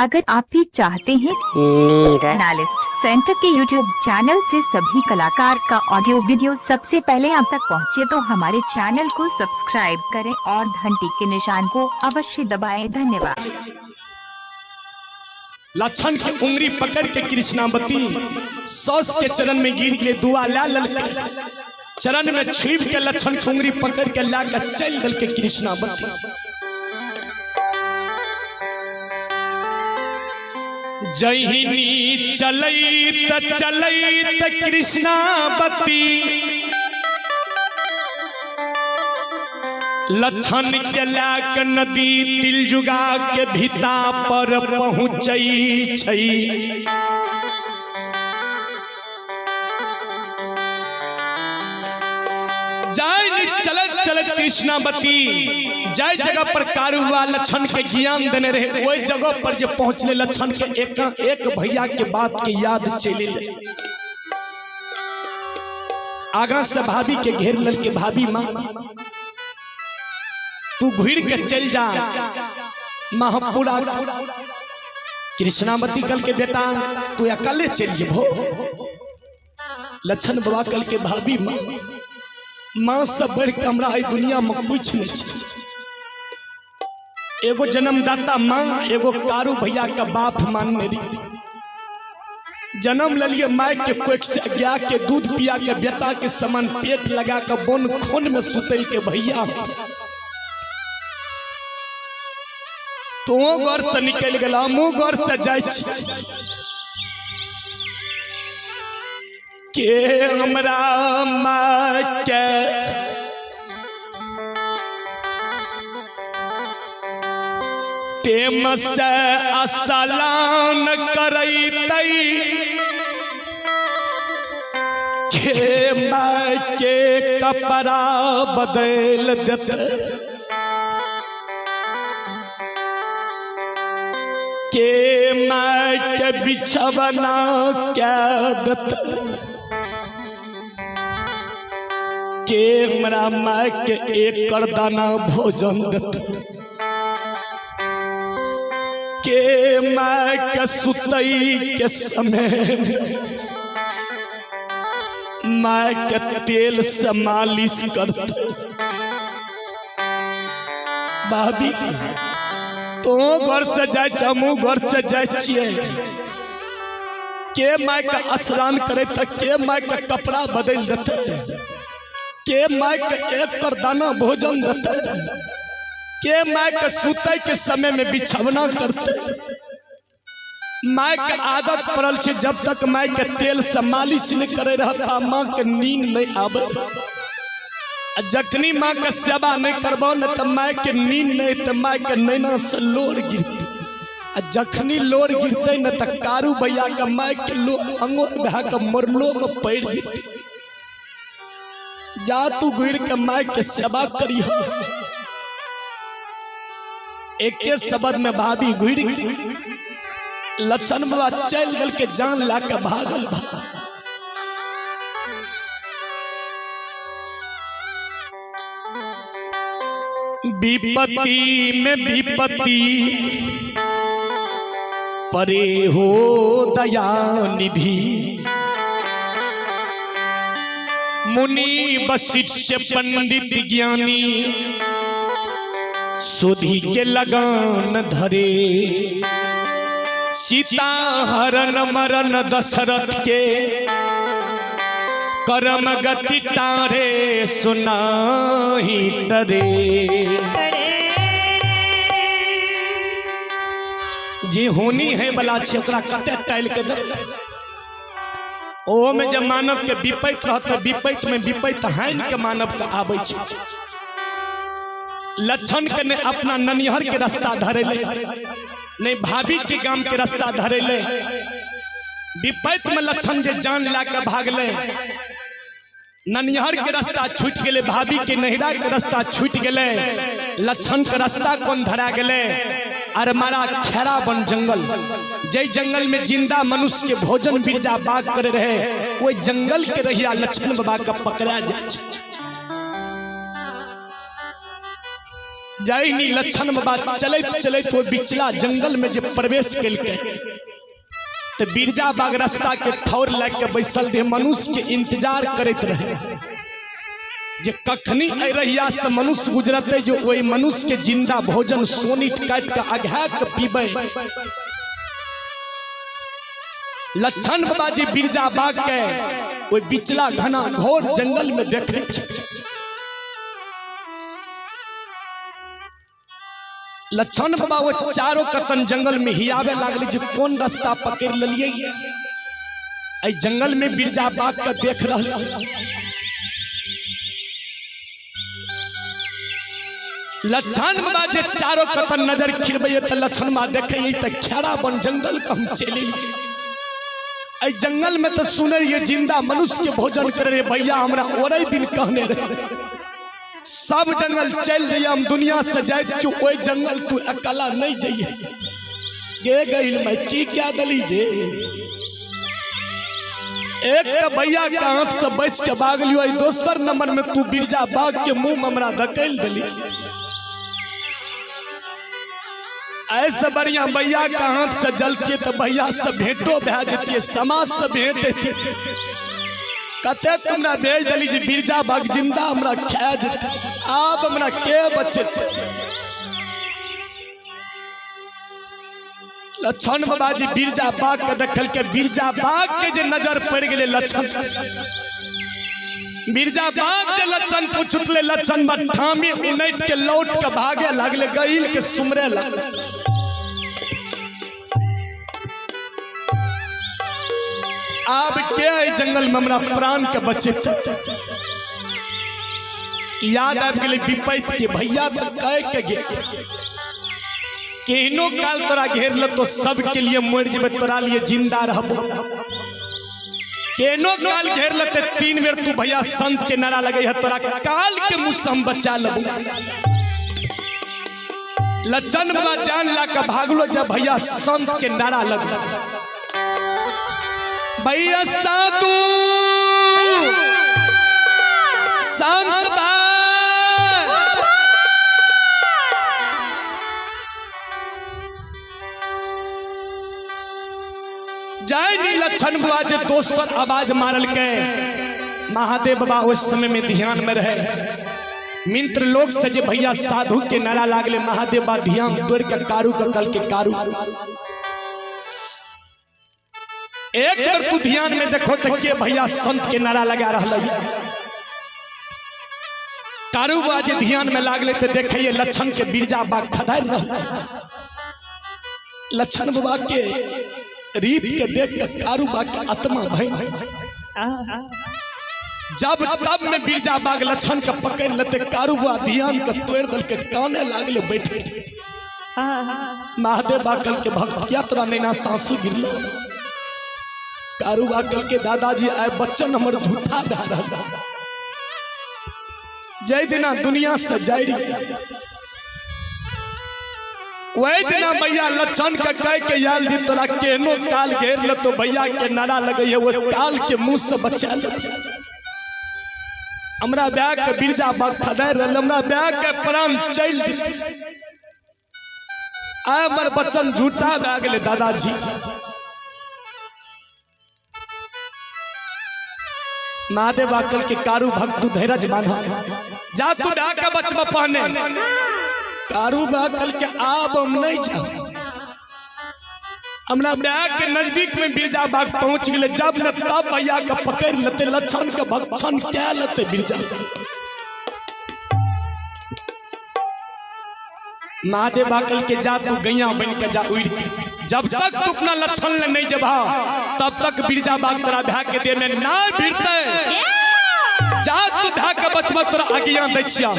अगर आप भी चाहते हैं नीरज एनालिस्ट सेंटर के YouTube channel से सभी कलाकार का ऑडियो वीडियो सबसे पहले आप तक पहुंचे तो हमारे चैनल को सब्सक्राइब करें और घंटी के निशान को अवश्य दबाएं। धन्यवाद। लक्षण के उंगली पकड़ के कृष्णावती सौस के चरण में गिर के दुआ ला ललके चरण में छुप के लक्षण के उंगली पकड़ के ला के चल दल के कृष्णावती। जहिनी चलैत चलैत कृष्णावती लक्षण के लाक नदी तिलजुगा के भिता पर पहुँचई छई। जाय चलत चलत कृष्णावती जाय जगह पर कारुआ लक्षण के ज्ञान देने रहे वही जगह पर जो पहुंचले लक्षण के एक एक भैया के बात के याद चले ले। आगा से भाभी के घेर लल के भाभी माँ तू घुर के चल जा महापुरा। कृष्णावती कल के बेटा तू अकेले चल जेबो। लक्षण बाबा कल के भाभी माँ माँ से बढ़ के हमरा एहि दुनिया में कुछ नहीं छै। एगो जन्मदाता माँ एगो कारू भैया का बाप मानने रही। जन्म ललिए माय के कोख से गाय के दूध पिया के बेटा के समान पेट लगा के बन खून में सुतल के भैया तो घर से निकल गया हमहूँ घर से जाइ छी के हमरा माँ के टेम से असलान करैतै के माँ के कपड़ा बदल देतै के माँ के बिछवना के देतै के हमरा माँ के एक दाना भोजन देतै के माँ के सुतई के समय माँ के तेल से मालिश करते। भाभी तो घर से जाए हमहूँ घर से जाए छियै के माँ के स्नान करे त के माँ के कपड़ा बदल देतै के माँ के एक कर दाना भोजन देतै के माँ के सुतै के समय में बिछौना करतै। माँ के आदत पड़ल छै जब तक माँ के तेल से मालिश नहीं करे रहता माँ के नींद नहीं आवे। आ जखनी माँ के सेवा नहीं करबो न त माँ के नींद नहीं त माँ के नैना से लोर गिरतै। आ जखनी लोर गिरतै न त कारू भैया के माँ के लोर अंगोर भए के मरलो में पड़ि जेतै। जा तू घुरि के माँ के सेवा करिह। एके शब्द में भाभी घुरि गेलै। लक्षण बाबा चलि गेल के जान ला के भागल बा। विपत्ति में विपत्ति परे हो दया निधि मुनि वशिष्ठ पंडित ज्ञानी सुधि के लगान धरे सीता हरण मरण दशरथ के करम गति तारे सुनाही टरे। जे होनी है वाला छै ओकरा कते टाइल के दे। ओहो में जब मानव के विपैत रहत विपैत में विपैत हानि के मानव के आबै छै। लक्षण के ने अपना ननिहर के रास्ता धरेले नहीं भाभी के गाम के रास्ता धरेले। विपैत में लक्षण जे जान ला के भागले ननिहर के रास्ता छूट गेले भाभी के नहिरा के रास्ता छूट गेले लक्षण के रास्ता कौन धरा गेले अरे मारा खेरा बन जंगल जै जंगल में जिंदा मनुष्य के भोजन बिरजा बाग करे रहे वही जंगल के रहिया लक्षण बाबा के पकड़ा जाए। जाइनी लक्षण बाबा चलैत चलैत वो बिचला जंगल में जे प्रवेश केलकै तो बिरजा बाग रास्ता के ठौर लग के बैसल रहे, मनुष्य के इंतजार करैत रहे जे कखनी एहि रहिया से मनुष्य गुजरते जो वही मनुष्य के जिंदा भोजन सोनिट काट के अघा के पीबै। लक्षण बाबा जी बिरजा बाग के ओहि बिचला घना घोर जंगल में देखे छै। लक्षण बाबा वो चारों कतन जंगल में हियावे लागले जे कोन रास्ता पकड़ लेलिए, एहि जंगल में बिरजा बाग के देख रहल। लक्षण बाबा जे चारों कतन नजर खिरबैये त लक्षण बाबा देखे त खेड़ा बन जंगल के हम चलि एहि जंगल में तो सुने रहिए जिंदा मनुष्य के भोजन करे रे भैया, हमरा ओरे दिन कहने रहे सब जंगल चल जाइए, हम दुनिया से जाए छू ओहि जंगल तू अकेला नहीं जाइए। गे गइल मैं की क्या दली गे, एक तो भैया के हाथ से बच के भाग लियो, दोसर नंबर में तू बिरजा बाग के मुंह में हमरा धकेल दिली। ऐसे बढ़िया भैया के हाथ से जलती तो भैया से भेंटो भै जतिए, समाज से भेंट हेतिए। कते तुमरा भेज दिली जे बिरजा बाग जिंदा हमरा खा जते, आब हमरा के बचत। लक्षण बाबा जी बिरजा बाग के देखल के बिरजा बाग के जे नजर पड़ गेले लक्षण, बिरजा बाग जे लक्षण पूछ उठले, लक्षण बा ठामी उनट के लौट के भागे लागले, गईल के सुमरे लागले। आब के एहि जंगल में हमरा प्राण के बचे। याद आबि गेलै विपैत के भैया तो कह के गेल केहनो काल तोरा घेर लेतो सबके लिए मरि जेबै, तोरा लिए जिंदा रहबो। केहनो काल घेर लेते 3 बेर तू भैया संत के नारा लगे है, तोरा काल के मुँह से हम बचा लेबो। लज्जन बाबा जान ला के भागलो जब भैया संत के नारा लगलो। भैया साधु संत भाई जय नी लक्षण बाबा जे दोसर आवाज मारल के महादेव बाबा उस समय में ध्यान में रहे। मित्र लोग से जे भैया साधु के नारा लागले, महादेव बाबा ध्यान तोड़ के कारू के कल के कारू एक बार तू ध्यान में देखो तो के भैया संत के नारा लगा रहा है। कारू बाबा जे ध्यान में लागले तो देखिए लक्षण के बिरजा बाग खदार रहा। लक्षण बाबा के रीत के देख के कारू बाग के आत्मा भय जब तब में बिरजा बाग लक्षण के पकड़ लेते, कारू बाबा ध्यान के तोड़ दल के काने लागले बैठे। महादेव बाग कल के भक्त क्या तोरा नैना सासू गिरलो। कारू बाग कल के दादाजी आए बच्चन हमर झूठा भए रहल, जय दिना दुनिया से जाय वही दिना भैया लक्षण के कह के आयल दी तोरा केहनो काल घेर ले तो भैया के नारा लगे है, वो काल के मुंह से बचा ले। हमरा ब्याह के बिरजा बाग खदार रहल, हमरा ब्याह के प्राण चल जेतै। आय हमर बच्चन झूठा भए गेलै दादाजी। महादेव आकल के कारू भक्त धैरज बांधा जा तू ब्याह के बचबा पहने। कारू बाकल के आब हम नहीं जाओ, हमरा ब्याह के नजदीक में बिरजा बाग पहुंच गए, जब न तब भैया के पकड़ लेते, लक्षण के भक्षण क्या लेते बिरजा। महादेव बाकल के जा तू गैया बन के जा उड़ के, जब तक तू अपना लक्षण ले नहीं जबा तब तक बिरजा बाग तोरा भै के देह में ना भिड़ते। जा तू भै के बचबा तोरा आज्ञा दै छिया।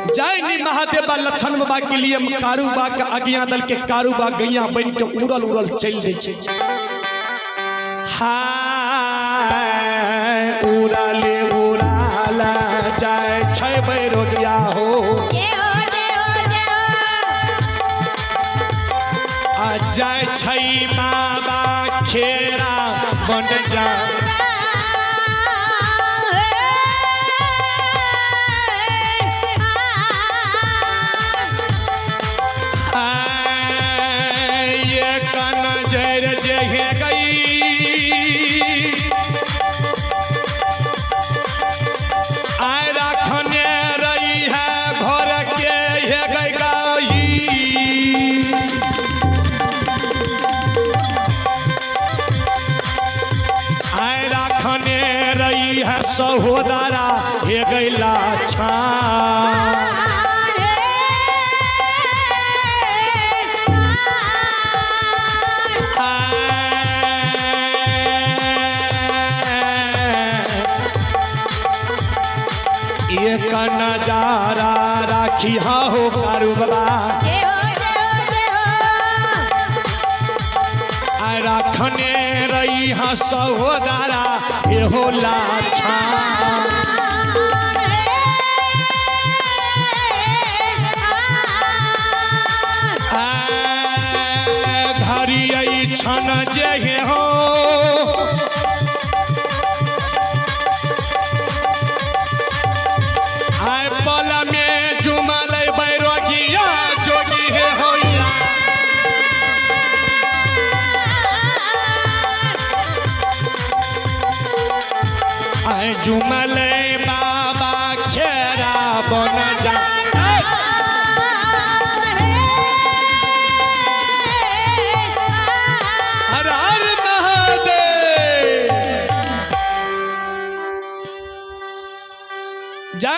जय नी महादेव बा लक्षण बाबा के लिए कारू बा के आज्ञा दल के कारू बा गैया बन के उड़ल उड़ल चल दै छै। हाय उड़ले उड़ाल जाय छै बैरोगिया हो, जाय छै बाबा खेरा बन जा। हे गई। आय राखने रही है घर के हे गई गाई। आय राखने रही है सहोदरा हे गैला छा। एक नजारा राखी हो कारू बाबा, आय राखने रही हा सहोदरा हे हो लाछा। घड़ी आई छन जे हे हो आय पल में जुमल बैरोगिया जोगी हे होइया। आय जुमल